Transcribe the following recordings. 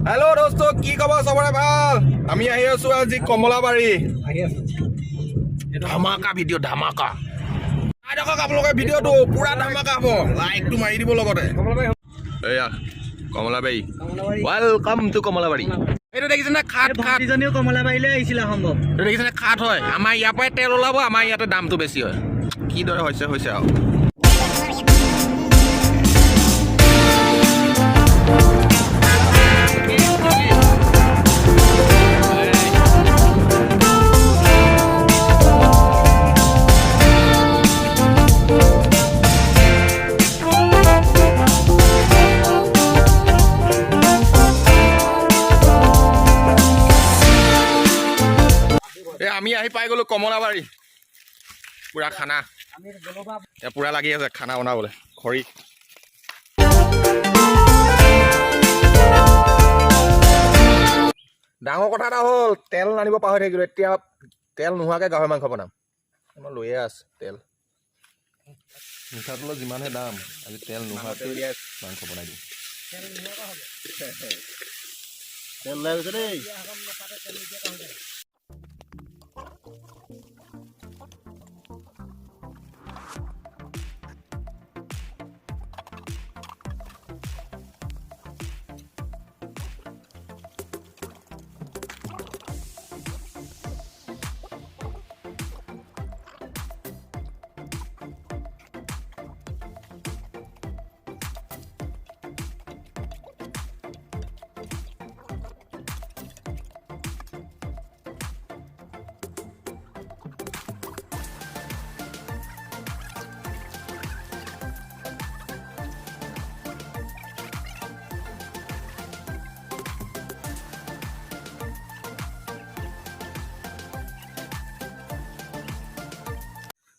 Hello' দোস্ত, কি খবৰ? চবৰে ভাল? আমি আহি আছো আজি কমলাবাৰী। আহি আছো। ধামাকা ভিডিঅ', ধামাকা। চাই থাকক আপোনালোকে, ভিডিঅ'টো পুৰা ধামাকা হ'ব। লাইকটো মাৰি দিব লগতে। কমলাবাৰী। এয়া Kamalabari. Kamalabari. Welcome to Kamalabari. এইটো দেখিছেনে? খাট খাট। ভণ্টিজনীও কমলাবাৰীলৈ আহিছিলে সম্ভৱ। এইটো দেখিছেনে? খাট হয়। আমাৰ ইয়াৰ পৰাই তেল ওলাব, আমাৰ ইয়াতে দামটো বেছি হয়। কিদৰে হৈছে হৈছে আৰু। এই আমি আহি পাই গ'লো কমলাবাৰী। পুৰা খানা। আমি গ'লো। এতিয়া পুৰা লাগি আছে খানা বনাবলৈ খৰি। ডাঙৰ কথা এটা হ'ল, তেল আনিব পাহৰি থাকিলোঁ। এতিয়া তেল নোহোৱাকৈ গাহৰি মাংস বনাম। মই লৈয়ে আছো তেল। মিঠাতেলৰ যিমানহে দাম, আজি তেল নোহোৱাকৈ মাংস বনাই দিম। তেল ওলাই গৈছে দেই।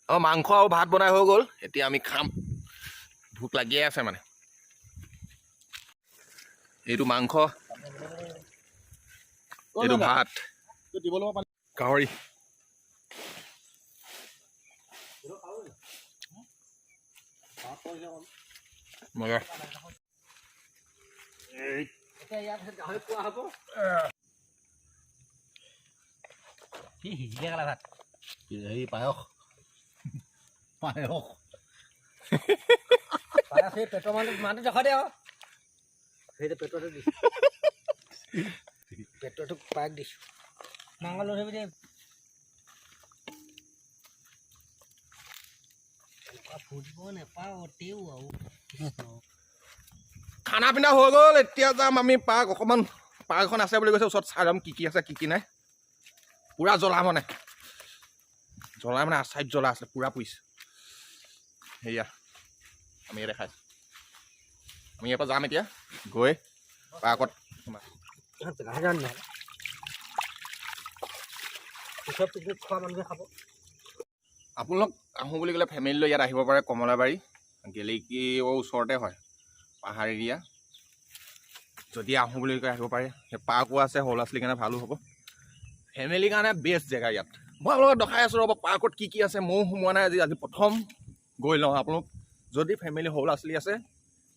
অঁ, মাংস আৰু ভাত বনাই হৈ গ'ল। এতিয়া আমি খাম। ভোক লাগিয়ে আছে মানে। এইটো মাংস, এইটো ভাত, গাহৰি। মজা। এতিয়া ইয়াৰ পিছত গাহৰি পোৱা হ'ব। কি সিজিলে খালা ভাত? হেৰি, পায়স পায়স। পায়স। সেই পেটৰ মানুহটো দেখুৱাই দে আৰু। সেইটো পেটৰটো দিছোঁ, পেটৰটো পায়স দিছোঁ। মাংস লৈ থবি দেই। এনেকুৱা ফুটিব নাপাওঁ তেও আৰু। খানা পিনা হৈ গ'ল। এতিয়া যাম আমি পাৰ্ক। অকণমান পাৰ্ক এখন আছে বুলি কৈছে ওচৰত, চাই যাম কি কি আছে, কি কি নাই। পূৰা জ্বলা মানে, জ্বলা মানে আচাৰিত জ্বলা আছে, পূৰা পুৰিছে। সেয়া আমি ইয়াতে খাইছোঁ। আমি ইয়াৰ পৰা যাম এতিয়া গৈ পাৰ্কত সোমাম। পেলাই যাম নহ'লে। পিছত পিকনিক খোৱা মানুহে খাব। আপোনালোক আহোঁ বুলি ক'লে ফেমিলি লৈ ইয়াত আহিব পাৰে। কমলাবাৰী গেলেকীৰ ওচৰতে হয়, পাহাৰ এৰিয়া। যদি আহোঁ বুলি কয় আহিব পাৰে। সেই পাৰ্কো আছে, সৰু ল'ৰা ছোৱালীৰ কাৰণে ভালো হ'ব, ফেমিলিৰ কাৰণে বেষ্ট জেগা ইয়াত। মই আপোনালোকক দেখাই আছোঁ, ৰ'ব, পাৰ্কত কি কি আছে। ময়ো সোমোৱা নাই আজি, আজি প্ৰথম গৈ লওঁ। আপোনালোক যদি ফেমিলি সৰু ল'ৰা ছোৱালী আছে,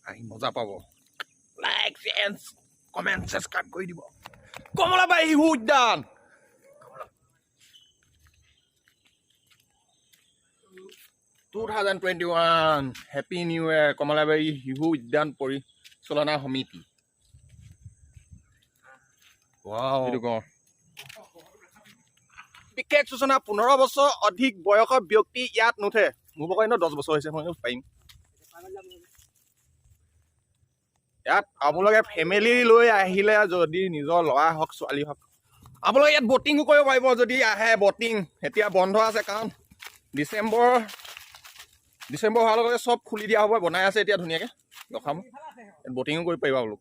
আহি মজা পাব। লাইক, শ্বেয়াৰ, কমেণ্ট, ছাবস্ক্ৰাইব কৰি দিব। কমলাবাৰী শিশু উদ্যান, 2021, happy new year. Kamalabari শিশু উদ্যান পৰিচালনা সমিতি। এইটো কওঁ বিশেষ সূচনা, 15 বছৰ অধিক বয়সৰ ব্যক্তি ইয়াত নুঠে। মোৰ বয়স এনেও 10 বছৰ হৈছে, মই পাৰিম। ইয়াত আপোনালোকে ফেমিলি লৈ আহিলে, যদি নিজৰ ল'ৰা হওক, ছোৱালী হওক, আপোনালোকে ইয়াত বটিঙো কৰিব পাৰিব যদি আহে। বটিং এতিয়া বন্ধ আছে, কাৰণ ডিচেম্বৰ ডিচেম্বৰ হোৱাৰ লগে লগে চব খুলি দিয়া হ'ব। বনাই আছে এতিয়া ধুনীয়াকৈ, ৰখাম। ইয়াত বটিঙো কৰিব পাৰিব আপোনালোক।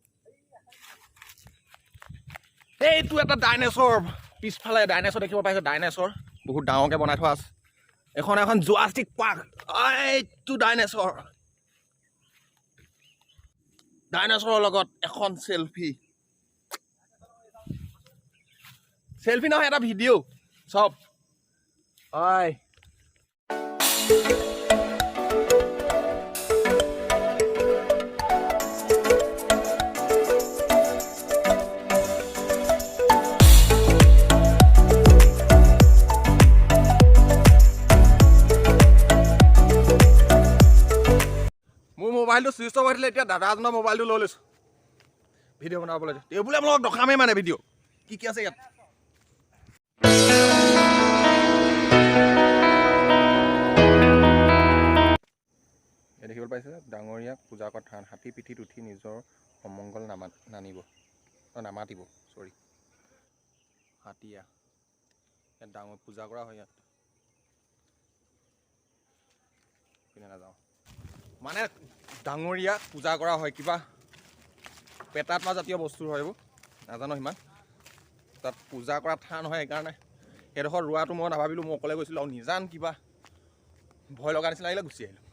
এইটো এটা ডাইনেছৰ, পিছফালে ডাইনেছৰ দেখিব পাইছে। ডাইনেছৰ বহুত ডাঙৰকৈ বনাই থোৱা আছে। এখন এখন জুৰাছিক পাৰ্ক। এইটো ডাইনেছৰ, ডাইনেছৰৰ লগত এখন চেলফি, চেলফি নহয়, এটা ভিডিঅ' চব হয়। মোবাইলটো ছুইচ অফ হৈ থাকিলে। এতিয়া দাদা এজনৰ মোবাইলটো লৈ লৈছোঁ ভিডিঅ' বনাবলৈ। এই বোলে আপোনালোকক দেখামেই মানে ভিডিঅ' কি কি আছে ইয়াত। এই দেখিবলৈ পাইছে, ডাঙৰীয়াক পূজা কৰা থান। হাতী পিঠিত উঠি নিজৰ অমংগল নানিব, অ' নামাতিব, চৰি। হাতীয়া ইয়াত ডাঙৰ পূজা কৰা হয় ইয়াত। পিনে নাযাওঁ মানে ডাঙৰীয়া পূজা কৰা হয়, কিবা পেটাত্মা জাতীয় বস্তু হয় এইবোৰ, নাজানো সিমান। তাত পূজা কৰা থান হয়, সেইকাৰণে সেইডোখৰ ৰোৱাটো মই নাভাবিলোঁ। মই অকলে গৈছিলোঁ আৰু নিজান কিবা ভয় লগা নিচিনা লাগিলে, গুচি আহিলোঁ।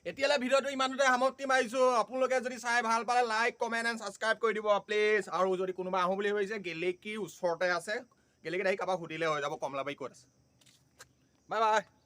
এতিয়ালৈ ভিডিঅ'টো ইমানতে সামগ্ৰী মাৰিছোঁ। আপোনালোকে যদি চাই ভাল পালে লাইক, কমেণ্ট এণ্ড ছাবস্ক্ৰাইব কৰি দিব প্লিজ। আৰু যদি কোনোবা আহোঁ বুলি ভাবিছে, গেলেকীৰ ওচৰতে আছে। গেলেকীত আহি কাৰোবাক সুধিলে হৈ যাব কমলাবাৰী ক'ত আছে। Bye bye.